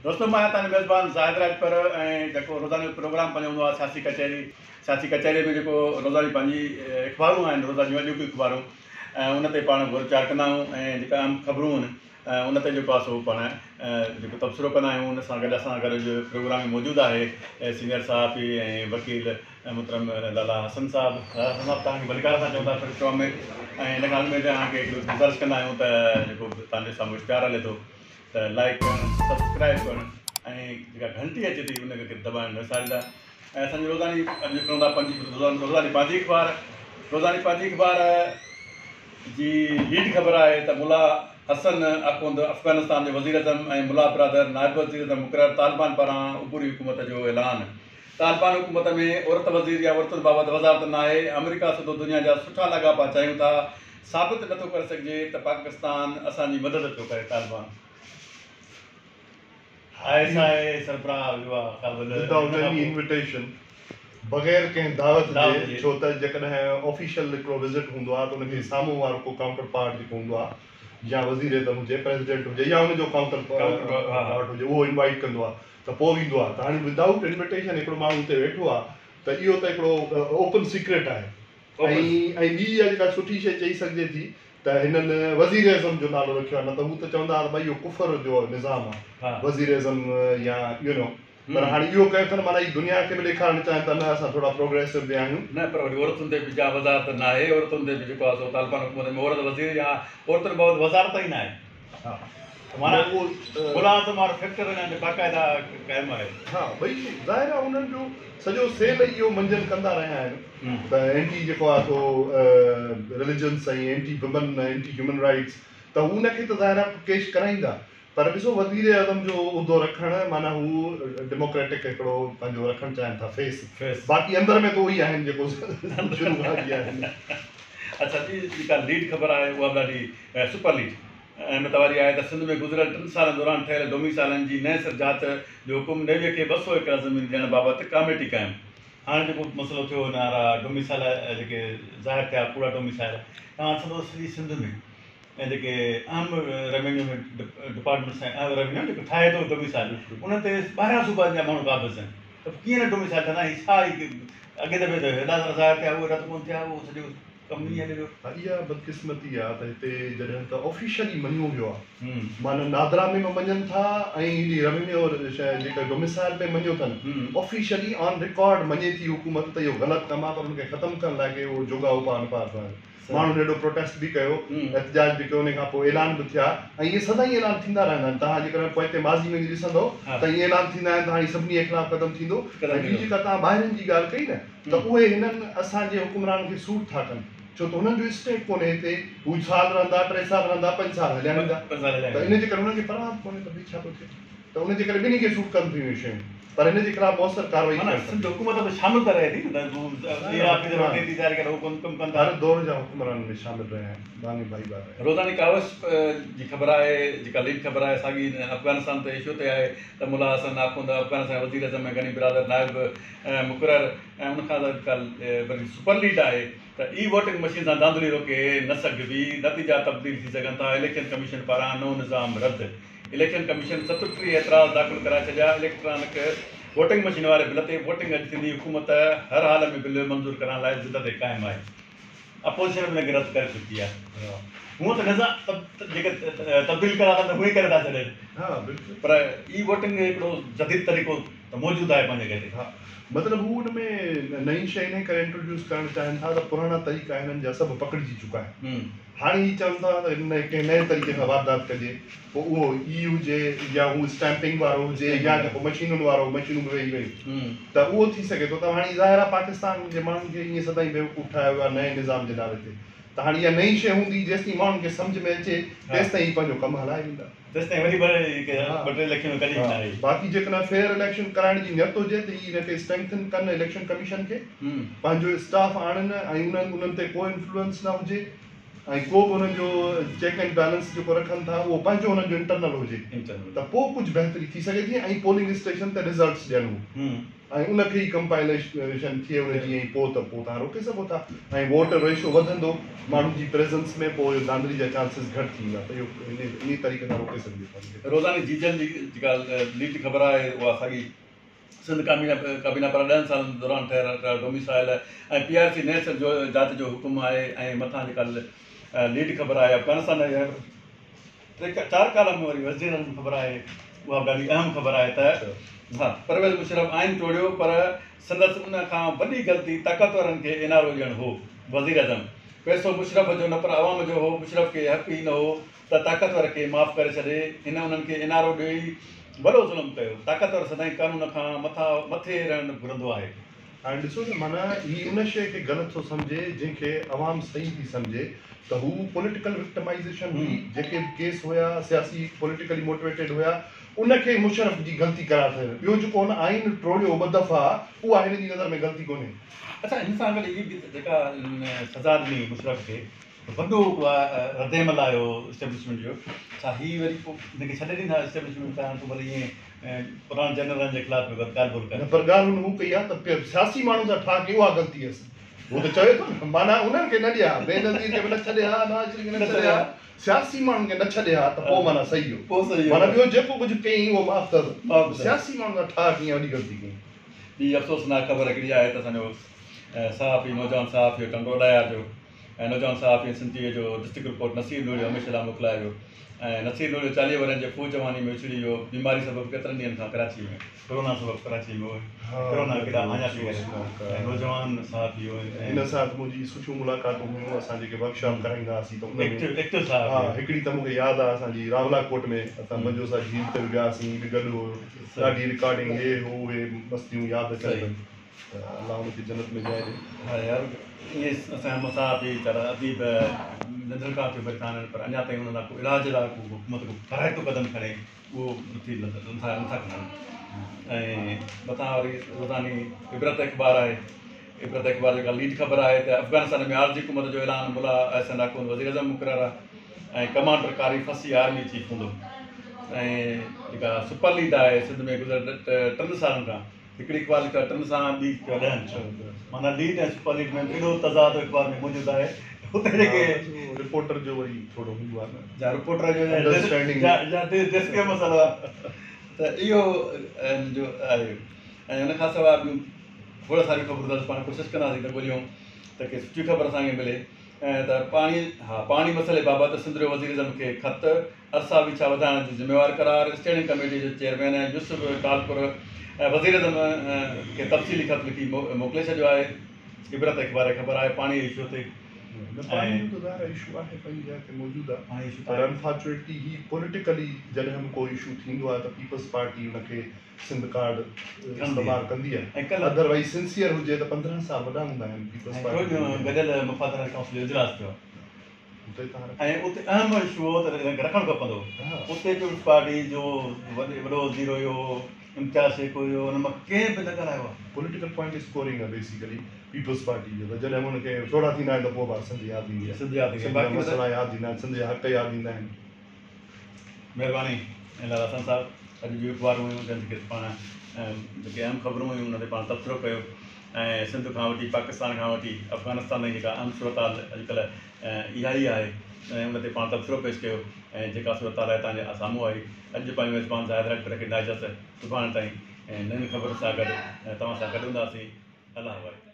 دوستو مان آهيان توهان جو ميزبان زاهد راڄپر ۽ جيڪو روزانو پروگرام پنهنجو هوندو آهي سياسي ڪچهري سياسي ڪچهري ۾ جيڪو روزاني پنهنجي اخبارون آهن روزاني جون اڄوڪيون اخبارون ۽ ان تي پاڻ غور ويچار ڪندا آهيون ۽ جيڪا اهم خبرون آهن ان تي جيڪو آهي سو پاڻ جيڪو تبصرو ڪندا آهيون ان سان گڏ اسان گڏ اڄ پروگرام ۾ موجود آهي سينئر صحافي ۽ وڪيل محترم لالا حسن صاحب لالا حسن صاحب توهان کي ڀليڪار اسان چئون ٿا پروگرام ۾ ۽ ان کان اڳ ۾ توهان کي هڪڙو گذارش ڪندا آهيون ته جيڪو توهان جي سامهون اشتهار هلي ٿو ته لائيڪ ڪرڻ سبسڪرائيب ڪرڻ ۽ جيڪا گهنٽي اچي ٿي ان کي دٻائڻ نه وساريندا ۽ اسان جي روزاني اڄ کڻندا پنهنجي روزاني پنهنجي اخبار روزاني پنهنجي اخبار جي ليڊ خبر آهي ته ملا حسن اخوند افغانستان جو وزيراعظم ۽ ملا برادر نائب وزيراعظم مقرر طالبان پاران عبوري حڪومت جو اعلان طالبان حڪومت ۾ عورت وزير يا عورتن بابت وزارت ناهي آمريڪا سوڌو دنيا جا سٺا لاڳاپا چاهيون ٿا ثابت نٿو ڪري سگهجي ته پاڪستان اسان جي مدد پيو ڪري، طالبان I S I سربراهه ويو آهي ڪابل ودائوٽ ايني انويٽيشن بغير ڪنهن دعوت جي ڇو ته جيڪڏهن آفيشل هڪڙو وزٽ هوندو آهي ته ان کي سامهون وارو ڪو ڪائونٽر پارٽ جيڪو هوندو آهي يا وزير اعظم هجي پريزيڊنٽ هجي يا ان جو ڪائونٽر پارٽ هجي اهو انوائيٽ ڪندو آهي ته پوء ويندو آهي ته هاڻي ودائوٽ انويٽيشن هڪڙو ماڻهو اتي ويٺو آهي ته اهو ته هڪڙو اوپن سيڪريٽ آهي ۽ ۽ ٻي اها جيڪا سٺي شيء چئي سگهجي ٿي ته هنن وزيراعظم جو نالو رکيو آهي نه ته هو ته چوندا هئا ته ڀائي اهو ڪفر جو نظام آهي وزيراعظم يا يو نو پر هاڻي اهو ڪيو اٿن معنيٰ هي دنيا کي به ڏيکارڻ چاهين ٿا نه اسان ٿورا پروگريسو به آهيون. نه پر وري عورتن تي به جا وزارت ناهي عورتن تي به جيڪو آهي سو طالبان حڪومت ۾ عورت وزير يا عورتن بابت وزارت ئي ناهي. ها معنيٰ اهو ملازم وارو فيڪٽر انهن تي باقاعده قائم آهي. ها ڀئي ظاهر آهي انهن جو سڄو سيل ئي اهو منجهن ڪندا رهيا آهن ته اينٽي جيڪو آهي سو رليجنس ۽ اينٽي ومن ۽ اينٽي هيومن رائيٽس ته هو ان کي ته ظاهر آهي ڪيش ڪرائيندا پر ڏسو وزير اعظم جو عهدو رکڻ معنيٰ هو ڊيموڪريٽڪ هڪڙو پنهنجو رکڻ چاهين ٿا فيس باقي اندر ۾ ته اهي ئي آهن جيڪو شروع کان ئي آهن. اڇا ٻي جيڪا ليڊ خبر آهي اها به ڏاڍي سپر ليڊ اهميت واري آهي ته سنڌ ۾ گذريل ٽن سالن دوران ٺهيل ڊوميسائلن جي نئين سر جاچ جو حڪم، نيوي کي 200 ايڪڙ زمين ڏيڻ بابت ڪاميٽي قائم. هاڻي جيڪو مسئلو ٿيو هن وارا ڊوميسائل جيڪي ظاهر ٿيا ڪوڙا ڊوميسائل توهان ڏسندو سڄي سنڌ ۾ ۽ جيڪي اهم روينيو ۾ ڊپارٽمينٽس آهن اهم روينيو جيڪو ٺاهي ٿو ڊوميسائل انهن تي ٻاهريان صوبن جا ماڻهو قابض آهن ته پوء ڪيئن نه ڊوميسائل ٺهندا هي ڇا هي اڳي دفعي ته هيڏا سارا ظاهر ٿيا اهي رد ڪونه ٿيا اهو سڄو ڪم ئي هلي ويو. ها اها بدقسمتي آ ته هتي جڏهن ته آفيشلي مڃيو ويو آ معنيٰ نادرا ۾ به مڃن ٿا ۽ هيڏي روينيو جيڪا ڊوميسائل ۾ مڃيو اٿن آفيشلي آن رڪارڊ مڃي ٿي حڪومت ته اهو غلط ڪم آ پر ان کي ختم ڪرڻ لاء ڪي اهو جوڳا اپاء نه پيا کڻن ماڻهن ايڏو پروٽيسٽ به ڪيو احتجاج به ڪيو ان کان پوء اعلان به ٿيا ۽ اهي سدائين اعلان ٿيندا رهندا آهن توهان جيڪڏهن پوئتي ماضي ۾ ڏسندو ته ائين اعلان ٿيندا آهن ته هاڻي سڀني جي خلاف قدم ٿيندو ۽ ٻي جيڪا توهان ٻاهرين جي ڳالهه ڪئي نه ته اهي هنن اسان جي حڪمرانن کي سوٽ ٿا ڪن ڇو ته هنن جو اسٽيڪ ڪونهي هتي هو سال رهندا ٽي سال رهندا پنج سال هليا ويندا ته ان جي ڪري هنن کي پرواهه به ڪونهي ته ڀئي ڇا پيو ٿئي ته ان جي ڪري ٻنهي کي سوٽ ڪن ٿيون اهي شيون پر هن جي خلاف موثر ڪارروائي معنيٰ ٿيڻ سنڌ کپي. حڪومت به شامل ته رهي ٿي نه ته اهي آفيسر وٺي ٿي ظاهر ڪري هو ڪم ڪن ٿا. هر دور جا حڪمران ان ۾ شامل رهيا آهن ڀاڱي ڀائيوار رهيا آهن. روزاني ڪاوش جي خبر آهي جيڪا ليڊ خبر آهي ساڳي افغانستان تي اشو تي آهي ته ملا حسن آخوند افغانستان جي وزيراعظم ۽ غني برادر نائب مقرر ۽ ان کان ڪا وري سپر ليڊ آهي ته اي ووٽنگ مشين سان ڌانڌلي روڪي نه سگهبي، نتيجا تبديل ٿي سگهن ٿا، اليڪشن ڪميشن پاران نئون نظام رد، اليڪشن ڪميشن 37 اعتراض داخل ڪرائي ڇڏيا، اليڪٽرانڪ ووٽنگ مشين واري بل تي ووٽنگ اڄ ٿيندي، حڪومت هر حال ۾ بل منظور ڪرائڻ لاء ضد تي قائم آهي. اپوزيشن به ان کي رد ڪري چڪي آهي. هونء ته نظام جيڪي تبديل ڪرڻا اٿن ته هونء ئي ڪري ٿا ڇڏين. ها بلڪل. پر اي ووٽنگ هڪڙو جديد طريقو ته موجود آهي پنهنجي گهٽي. ها مطلب هو ان ۾ نئين شيء انهي ڪري انٽروڊيوس ڪرڻ چاهين ٿا ته پراڻا طريقا هنن جا سڀ پڪڙجي چڪا آهن. هاڻي هي چون ٿا ته ان ڪنهن نئين طريقي سان واردات ڪجي پوء اهو اي هجي يا هو اسٽيمپنگ وارو هجي يا جيڪو مشينن وارو مشينون به ويهي ويون ته اهو ٿي سگهي ٿو ته هاڻي ظاهر آهي پاڪستان جي ماڻهن کي ائين سدائين بيوقوف ٺاهيو ويو آهي نئين نظام جي نالي تي ته هاڻي اها نئين شيء هوندي جيستائين ماڻهن کي سمجهه ۾ اچي تيستائين هي پنهنجو ڪم هلائي ويندا. تيستائين وري ٻه ٽي اليڪشنون ڪڍي ويندا هي. باقي جيڪڏهن فيئر اليڪشن ڪرائڻ جي نيت هجي ته هي ان کي اسٽرينگٿن ڪن اليڪشن ڪميشن کي پنهنجو اسٽاف آڻن ۽ انهن انهن تي ڪو انفلوئنس نه هجي. ۽ ڪو به انهن جو چيڪ اينڊ بيلنس جيڪو رکن ٿا اهو پنهنجو انهن جو انٽرنل هجي ته پوء ڪجهه بهتري ٿي سگهي ٿي ۽ پولنگ اسٽيشن تي رزلٽس ڏين هو ۽ ان کي ئي ڪمپائليشن ٿئي ان جي ۽ پوء ته پوء توهان روڪي سگهو ٿا ۽ ووٽ ريشو وڌندو ماڻهن جي پريزنس ۾ پوء اهو ڌانڌلي جا چانسز گهٽ ٿي ويندا ته اهو انهي طريقي سان روڪي سگهجي ٿو ان کي. روزاني جيجل جي جيڪا ليڊ خبر آهي اها ساڳي سنڌ ڪابينا پاران ڏهن سالن دوران ٺهرايل ڊوميسائل ۽ پي آر سي نئين سر جاچ جو حڪم آهي ۽ مٿان جيڪا ليڊ خبر آهي افغانستان جي ٽي چار ڪالم ۾ وري وزيراعظم خبر آهي اها به ڏاڍي اهم خبر آهي ته ها پرويز مشرف آئين ٽوڙيو پر سندس ان کان وڏي غلطي طاقتورن کي اين آر او ڏيڻ هو وزيراعظم پئسو مشرف جو نه پر عوام جو هو مشرف کي حق ئي نه هو ته طاقتور کي معاف ڪري ڇڏي، هن انهن کي اين آر او ڏيئي وڏو ظلم ڪيو، طاقتور سدائين قانون کان مٿي رهڻ گهرندو آهي. هاڻي ڏسو ته معنيٰ هي ان شيء کي غلط ٿو سمجهي جنهن کي عوام صحيح ٿي سمجهي ته هو پوليٽيڪل وڪٽمائيزيشن هئي، جيڪي به ڪيس هيا سياسي پوليٽيڪلي موٽيويٽيڊ هيا ان کي مشرف جي غلطي قرار ٿو ڏي، ٻيو جيڪو هن آئين ٽوڙيو ٻه دفعا اها هن جي نظر ۾ غلطي ڪونهي. اڇا هن سان گڏ هي به جيڪا سزا ڏني مشرف کي وڏو ردعمل آيو اسٽيبلشمينٽ جو ڇا هي وري پوء هن کي ڇڏي ڏيندا اسٽيبلشمينٽ ته هاڻ تون ڀلي ائين پراڻن جنرلن جي خلاف پيو ڳالهه ٻولهه ڪر. نه پر ڳالهه هن هو ڪئي آهي ته سياسي ماڻهن سان ٺاهه ڪئي اها غلطي هيس هو ته چوي ٿو نه معنيٰ انهن کي نه ڏي ها بينظير کي به نه ڇڏي ها نواز شريف کي نه ڇڏي ها سياسي ماڻهن کي نه ڇڏي ها ته پوء معنيٰ صحيح هو پوء صحيح هو معنيٰ ٻيو جيڪو ڪجهه ڪيائين اهو معاف اٿس سياسي ماڻهن سان ٺاهه ڪيائين وڏي غلطي ڪيائين. ٻي افسوسناڪ خبر هڪڙي آهي ته اسان جو صحافي نوجوان صحافي ٽنڊو الهيار جو ۽ نوجوان صحافي ۽ سنڌ ٽي وي جو ڊسٽرڪٽ رپورٽ نصير نوريو هميشه لاء موڪلائي ويو ۽ نصير نوريو 40 ورهين جي ڦوهه جواني ۾ وڇڙي ويو بيماري سبب ڪيترن ڏينهن کان ڪراچي ۾ ڪورونا سبب ڪراچي ۾ هو ڪورونا ڪيڏا هاڃا پئي ڪري ۽ نوجوان صحافي هو ۽ هن سان ته منهنجي سٺيون ملاقاتون هيون اسان جيڪي ورڪشاپ ڪرائيندا هئاسين ته ان ۾ ايڪٽو ايڪٽو صحافي ها هڪڙي ته مون کي ياد آهي اسان جي راولا ڪوٽ ۾ اسان منجوسا جهيل تي به وياسين هي به گڏ هو ڏاڍي رڪارڊنگ هي هو اهي مستيون ياد اچن پيون. ته الله ان کي جنت ۾ جاء ڏي. ها يار ائين اسان جا مصحافي ويچارا اديب ننڌڻڪا ٿيو بيٺا آهن پر اڃا تائين انهن لاء ڪو علاج لاء ڪو حڪومت ڪو ڪارائتو قدم کڻي اهو نٿي نٿا نٿا کڻن ۽ مٿان وري روزاني عبرت اخبار آهي عبرت اخبار جيڪا ليڊ خبر آهي ته افغانستان ۾ عارضي حڪومت جو اعلان ملا احسن اخوند وزيراعظم مقرر آهي ۽ ڪمانڊر قاري فصيح آرمي چيف هوندو ۽ جيڪا سپر ليڊ آهي سنڌ ۾ گذريل 3 سالن کان هڪڙي اخبار لکيو آهي ٽن سان ٻي لکيو آهي 10 سان معنيٰ ليڊ ۽ سپر ليڊ ۾ به ايڏو تضاد اخبار ۾ موجود آهي اتي جيڪي رپورٽر جو وري ٿورو هوندو آهي نه جا رپورٽر جو يا يا ڊيسڪ جو مسئلو آهي ته اهو جو آهي ۽ ان کان سواء ٻيون کوڙ ساريون خبرون اٿس پاڻ ڪوشش ڪنداسين ته ڳوليون ته ڪي سٺي خبر اسان کي ملي ۽ ته پاڻي ها پاڻي مسئلي بابت سنڌ جو وزيراعظم کي خط ارسا ويڇا وڌائڻ جو ذميوار قرار، اسٽينڊنگ ڪميٽي جو چيئرمين يوسف ٽالپر وزيراعظم کي تفصيلي خط لکي موڪلي ڇڏيو آهي. عبرت اخبار جي خبر آهي پاڻي اشو تي. نه پاڻي جو ته ظاهر آهي اشو آهي پنهنجي جاء تي موجود آهي پر انفارچونيٽلي هي پوليٽيڪلي جڏهن به ڪو اشو ٿيندو آهي ته پيپلز پارٽي ان کي سنڌ ڪارڊ استعمال ڪندي آهي ادروائيز سنسيئر هجي ته 15 سال وڏا هوندا آهن پيپلز پارٽي. گڏيل مفادن ڪائونسل جو اجلاس ٿيو. ۽ اتي اهم اشو هو ته هن کي رکڻ کپندو هو. اتي پيپلز پارٽي جو وڏو وزير هيو، امتياز شيخ هيو، انهن مان ڪنهن به نه ڳالهايو آهي. پوليٽيڪل پوائنٽ اسڪورنگ آهي بيسيڪلي پيپلز پارٽي جو ته جڏهن به ان کي سوڙها ٿيندا آهن ته پوء به سنڌ ياد ايندي آهي، سنڌ ياد ايندي آهي، سنڌ جا مسئلا ياد ايندا آهن، سنڌ جا حق ياد ايندا آهن. مهرباني لالا حسن صاحب اڄ جون اخبارون هيون جن کي پاڻ جيڪي اهم خبرون هيون ان تي پاڻ تبصرو ڪيو ۽ سنڌ کان وٺي پاڪستان کان وٺي افغانستان تائين جيڪا اهم صورتحال اڄڪلهه اها ئي آهي ۽ ان تي پاڻ تبصرو پيش ڪيو ۽ جيڪا صورتحال آهي توهان جي سامهون آئي اڄ پنهنجو ميزبان زاهد راڄپر کي ڏيندا اجازت سڀاڻي تائين نين خبرن سان گڏ توهان سان گڏ هونداسين الله حوالي.